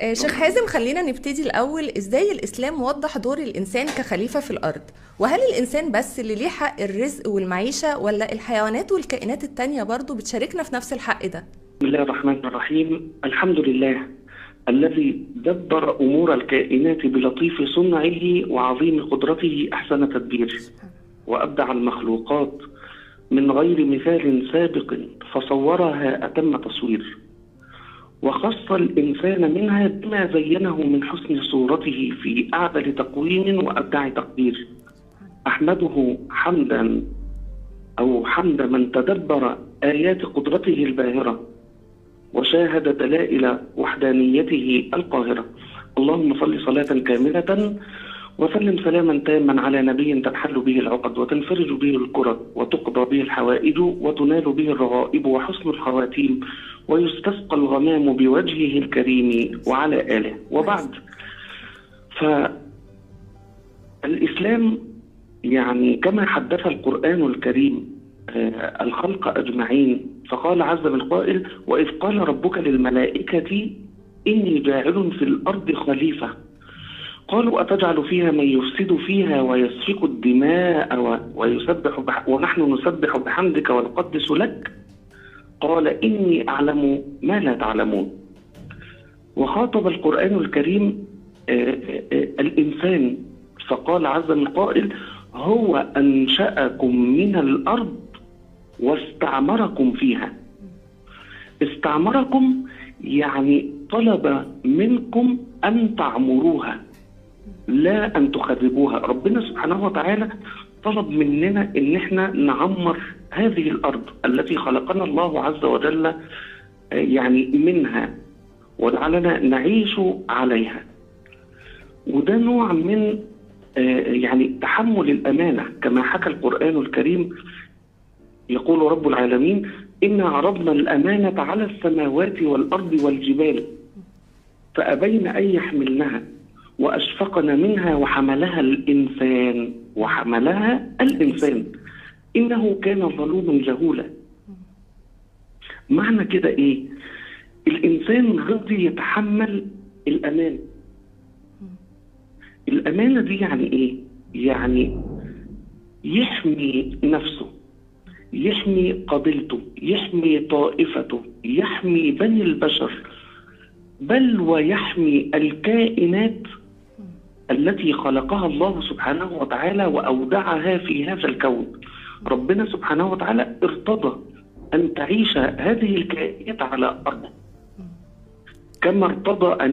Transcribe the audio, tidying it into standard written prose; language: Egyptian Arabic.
شيخ حازم، خلينا نبتدي الأول. إزاي الإسلام وضح دور الإنسان كخليفة في الأرض؟ وهل الإنسان بس اللي ليه حق الرزق والمعيشة، ولا الحيوانات والكائنات التانية برضو بتشاركنا في نفس الحق ده؟ بسم الله الرحمن الرحيم. الحمد لله الذي دبر أمور الكائنات بلطيف صنعه وعظيم قدرته أحسن تدبير، وأبدع المخلوقات من غير مثال سابق فصورها أتم تصوير، وخص الإنسان منها بما زينه من حسن صورته في أعدل تقويم وأبدع تقدير. أحمده حمدا أو حمد من تدبر آيات قدرته الباهرة وشاهد دلائل وحدانيته القاهرة. اللهم صل صلاة كاملة وسلم سلاما تاما على نبي تنحل به العقد وتنفرج به الكرب وتقضى به الحوائج وتنال به الرغائب وحسن الخواتيم ويستسقى الغمام بوجهه الكريم وعلى آله. وبعد، فالإسلام يعني كما حدث القرآن الكريم الخلق أجمعين، فقال عز من قائل: وإذ قال ربك للملائكة إني جاعل في الأرض خليفة، قالوا أتجعل فيها من يفسد فيها ويسفك الدماء ويسبح ونحن نسبح بحمدك ونقدس لك، قال إني أعلم ما لا تعلمون. وخاطب القرآن الكريم الإنسان فقال عز من قائل: هو أنشأكم من الأرض واستعمركم فيها. استعمركم يعني طلب منكم أن تعمروها لا أن تخربوها. ربنا سبحانه وتعالى طلب مننا إن احنا نعمر هذه الأرض التي خلقنا الله عز وجل يعني منها وجعلنا نعيش عليها. وده نوع من يعني تحمل الأمانة كما حكى القرآن الكريم. يقول رب العالمين: إنا عرضنا الأمانة على السماوات والأرض والجبال فأبين أن يحملنها وأشفقن منها وحملها الإنسان، وحملها الإنسان إنه كان ظلوما جهولا. معنى كده إيه؟ الإنسان رضي يتحمل الأمانة. الأمانة دي يعني إيه؟ يعني يحمي نفسه، يحمي قبيلته، يحمي طائفته، يحمي بني البشر، بل ويحمي الكائنات التي خلقها الله سبحانه وتعالى وأودعها في هذا الكون. ربنا سبحانه وتعالى ارتضى أن تعيش هذه الكائنات على أرضه، كما ارتضى أن